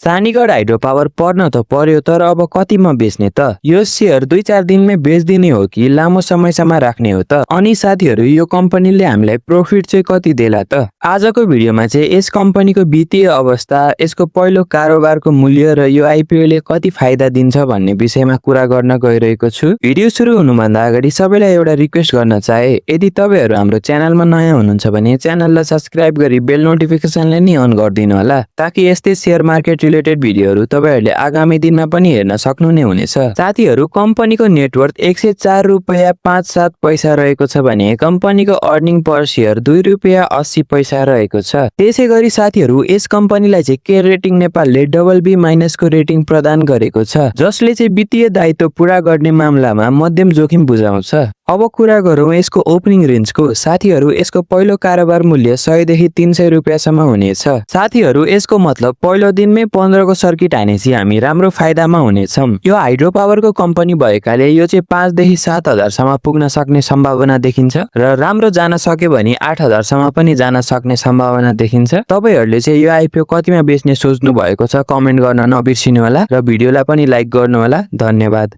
सानीगढ hydro power पर्न त पर्यो, तर अब कतिमा बेच्ने त? यो शेयर 2-4 दिनमै बेच्दिने हो कि लामो समयसम्म राख्ने हो त? अनि साथीहरू, यो कम्पनीले हामीलाई प्रॉफिट चाहिँ कति देला त? आजको भिडियोमा चाहिँ यस कम्पनीको वित्तीय अवस्था, यसको पहिलो कारोबारको मूल्य र यो आइपिओ ले कति फाइदा दिन्छ भन्ने विषयमा कुरा गर्न गइरहेको छु। भिडियो सुरु हुनुभन्दा अगाडि सबैलाई एउटा रिक्वेस्ट गर्न चाहे, यदि तपाईहरु हाम्रो च्यानलमा नयाँ हुनुहुन्छ भने च्यानललाई सब्स्क्राइब गरी बेल नोटिफिकेसनलाई नि अन गरिदिनु होला, ताकि यस्तै शेयर मार्केट रिलेटेड भिडियोहरु तपाईहरुले आगामी दिनमा पनि हेर्न सक्नु नै हुनेछ। साथीहरु, कम्पनीको नेटवर्थ 104 रुपैयाँ 57 पैसा रहेको छ भने कम्पनीको अर्निङ पर शेयर 2 रुपैयाँ 80 पैसा रहेको छ। त्यसैगरी साथीहरु, यस कम्पनीलाई चाहिँ केयर रेटिङ नेपालले BB- को रेटिङ प्रदान गरेको छ, जसले चाहिँ वित्तीय दायित्व पूरा गर्ने मामलामा मध्यम जोखिम बुझाउँछ। अब कुरा गरौँ यसको ओपनिङ रेन्जको। साथीहरु, यसको पहिलो कारोबार मूल्य 100 देखि 300 रुपैयाँसम्म हुनेछ। साथीहरु, यसको मतलब पहिलो दिनमै 15 को सर्किट हानेपछि हामी राम्रो फाइदामा हुनेछौं। यो हाइड्रो पावरको कम्पनी भएकाले यो चाहिँ 5 देखि 7 हजार सम्म पुग्न सक्ने सम्भावना देखिन्छ र राम्रो जान सक्यो भने 8 हजार सम्म पनि जान सक्ने सम्भावना देखिन्छ। तपाईहरुले चाहिँ यो आइपिओ कतिमा बेच्ने सोच्नु भएको छ कमेन्ट गर्न नबिर्सिनु होला र भिडियोलाई पनि लाइक गर्नु होला। धन्यवाद।